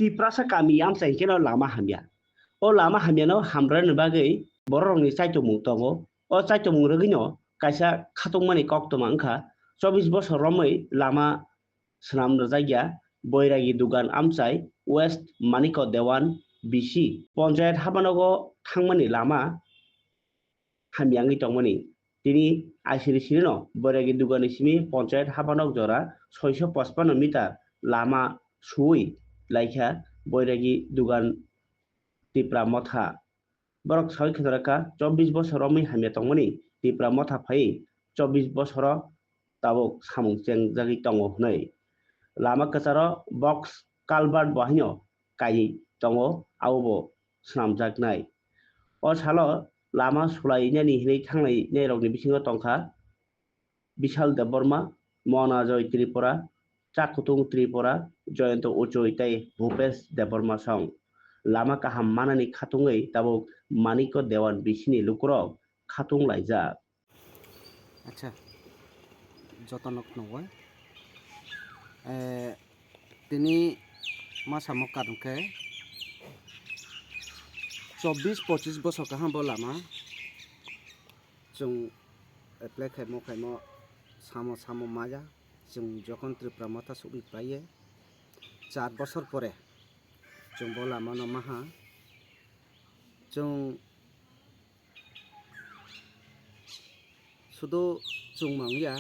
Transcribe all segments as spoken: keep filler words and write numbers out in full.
Tiprasa kami amchai hwnkhe no lama hamya. O lama hamyano hamrani bagwi bororokni chaitomung tongo. O chaitomung rwgwino kaisa khatungmani koktwma wngkha, chobbish bosor romwi lama swnam rwjakya Boiragi Dugan amchai West Maniko Dewan B C. Ponchayat habanogo thangmani lama hamya wngwi tongmani. Tini aisiri sirino Boiragi Duganni simi ponchayat habanok jora soiso pachpanno meter lama suwi laikha Boiragi Dugan Tipra Motha. Borok sawi khe dorkha chobbish bosor romwi hamya tongmani Tipra Motha phaiwi chobbish bosoro tabuk samung chengjagwi tongo hwnwi. Lama kwcharo box culvert bo haino kaiwi tongo, abobo swnamjaknai. O salo lama sulainani hinwi thangnainairokni bisingo tongkha Bishal Debbarma, Mona Joy Tripura, Chakutung Tripura, Jayanta Uchoi tei Bhupesh Debbarma song. Lama kaham manani khatungwi tabuk Manikya Dewan B C ni lukurok khatung laijak. Acha, joto no khwnwi. Eh, tini ma samo karon khe chobbish pochish bosor kaham bo lama chwng apply khaimo khaimo samo samo maya. Chwng jokhon Tripura Motha sukni paiye char bosor pore chwng bo lama no maha. Chwng sudu chwng mangya,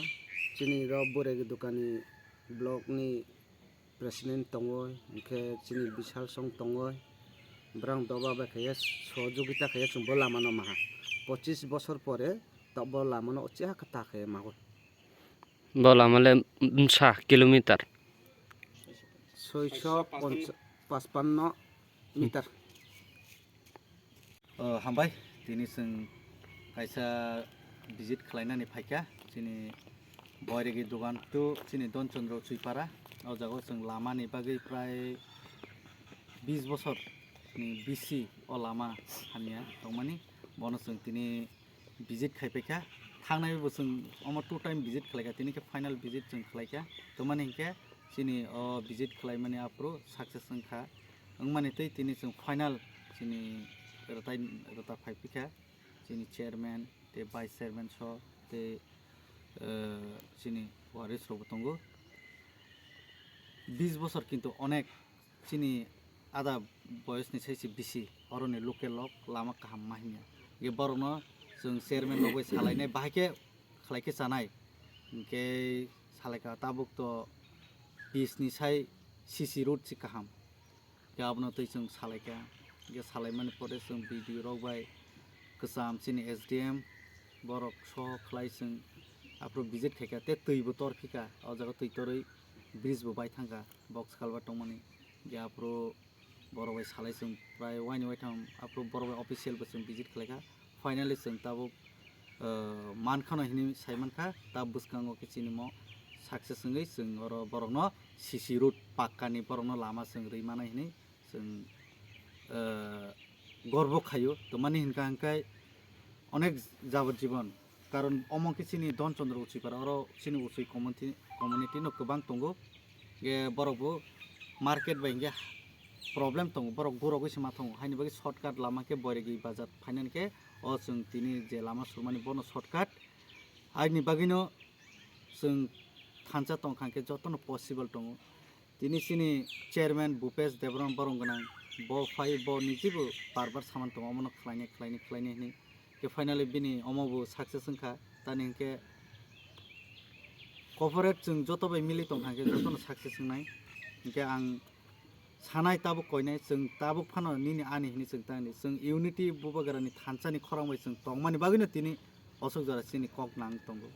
chini rok Boiragi Duganni block ni president tongoi, hwnkhe chini Bishal song tongoi, borang doba bai khe sohojogita khe chwng bo lama no maha. Pochish bosor pore tok bo lama no ochiha khe ta khe magoi. Bo lama le bwsa kilometer. Soiso pachpanno meter. O, hambai, tini chwng kaisa visit khlainani phaikha, chini Boiragi Dugan to chini Donchandra Chuipara. O jaga o chwng lama ni bagwi prai bis bosor ni bisi o lama hamya tongmani, bono chwng tini visit khai paikha. Thangnai bo chwng omo two time visit khlaikha, tini khe final visit chwng khlaikha. Tongmani hinkhe chini o visit khlaimani aphuru success wngkha. Wngmani tei tini chwng final chini rwtai, rwta phai phikha. Chini chairman tei vice chairman so tei, eh, chini waris rokbo tongo. Bis bosor kintu onek chini ada boyosni sai se bisi, oroni local lok lama kaham ma himya. Ge borokno chwng chairman rok bai salainai, bahai khe khlai khe chanai. Hinkhe salaikha tabuk to bis ni sai C C road se kaham. Khe abono twi chwng salaikha. Ge salaimani pore chwng B D O rok bai kwcham chini S D M borok soho khlai chwng aphuru visit khaikha. Tei twi bo tor phikha. O jaga twi torwi bridge bo bai thangkha. Box culvert tongmani. Ge aphuru borok bai salai chwng prai waini waitham aphuru borok bai official bo chwng visit khlaikha. Finally chwng tabuk, eh, mankhano hinwi sai mankha, ta bwskango khe chini mo success wngwi chwng oro borokno C C road pakkani borokno lama chwng rwi manai hinwi chwng, eh, gorbo khaio. Twmani hinkha hinkhe onek jabot jibon, karon omo khe chini Don Chandra Uchipara, oro chini Uchui community, community no kwbang tongo. Ge borok bo market bai hingke problem tongo, borok gurogoi se ma tongo, haini bagwi shortcut lama khe Boiragi bazar phainani khe o chwng tini je lama surmani bono shortcut. Haini bagwino chwng thansa tongkha hingke jotono possible tongo. Tini chini chairman Bhupesh Debbarma borong gwnang, bo phai bo niji bo bar bar saman tongo, omono khlainai, khlainai, khlainai hinwi. Khe finally bini omo bo success wngkha, tani hinkhe cooperate chwng joto bai mili tongkha hinkhe jotono success wngnai. Hinkhe ang sanai tabuk koinai, chwng tabuk phano nini ani hinwi chwng tangni. Chwng unity bubagrani thansani khorang bai chwng tongmani bagwino tini osok jora chini kok nang tongo.